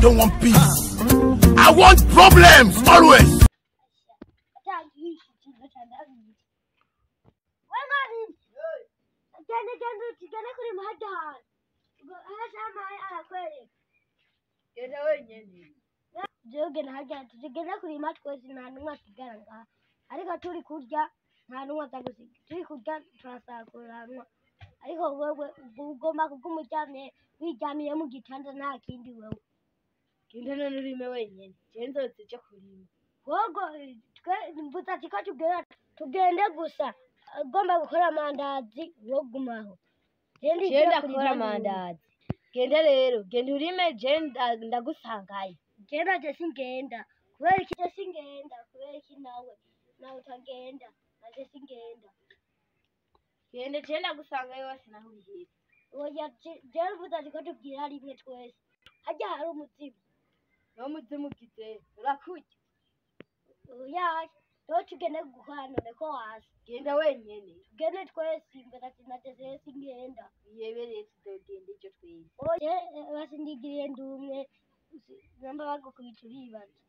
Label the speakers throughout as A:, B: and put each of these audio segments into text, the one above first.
A: don't want peace. I want problems always.
B: Tugenda kurima twese nta n'umwe asigara ngaha, ariko turi kurya nta n'umwe aza gusiga, turi kurya turasakuranwa, ariko wewe ugomba kuguma uryamye wiryamiye mu gitanda nta kindi wewe.
C: Genda none urime wenyene, jewe nzoza uje kurima.
B: Wogo twe mvuze ati ko tugende gusa, ugomba gukora amandazi wogumaho.
C: Jewe ndakora amandazi. Genda rero, genda urime jewe ndagusangayo.
B: Genda je singenda, kubera iki je singenda, kubera iki nawe nawe utagenda, naje singenda.
C: Genda jewe ndagusangayo wose naho ubihera.
B: Oya jewe mvuze ati ko tubwira rimwe twese, harya hari umuzimu.
C: Niwo muzimu ugize, urakurya.
B: Oya, rero tugende gukora none ko waza.
C: Genda wenyene.
B: Tugende twese, mvuze ati naje jewe singenda.
C: Biyebereye tuzogenda ejo twese.
B: Oya, basindigiriye ndumwe. Namba bagukubita uribaza.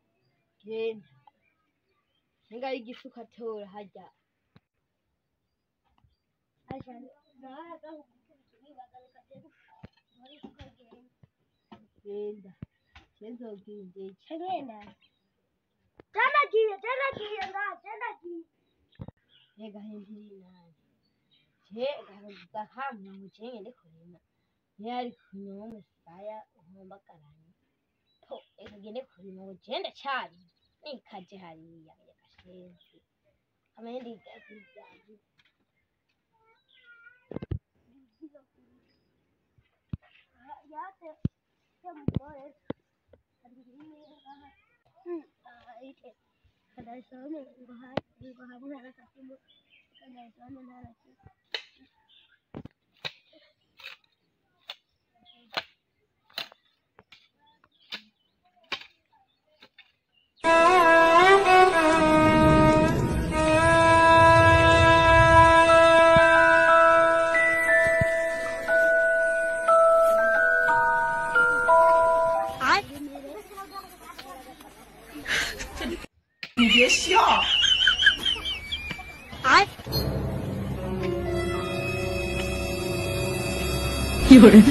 C: Genda. Nenga igisuka tora harya.
B: Asha, nawe agakubita uribaza reka genda.
C: Genda. Jewe nzogenda ejo.
B: Genda. Jana giye ngaha, jana giye.
C: Rega hindiri nani. Je garuza kamwe ngo je ngende kurima. Niyo ari kunywa umusaya uhombagaranye. Reka ngende kurima ngo je ndacyari. Nikaje hariya gashenzi. Amendi gazi.
B: Yate mugore
A: 你别笑。
B: 哎。
D: 有人。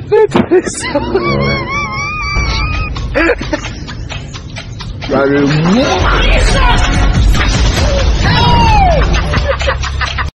D: 这太笑了。
A: 让人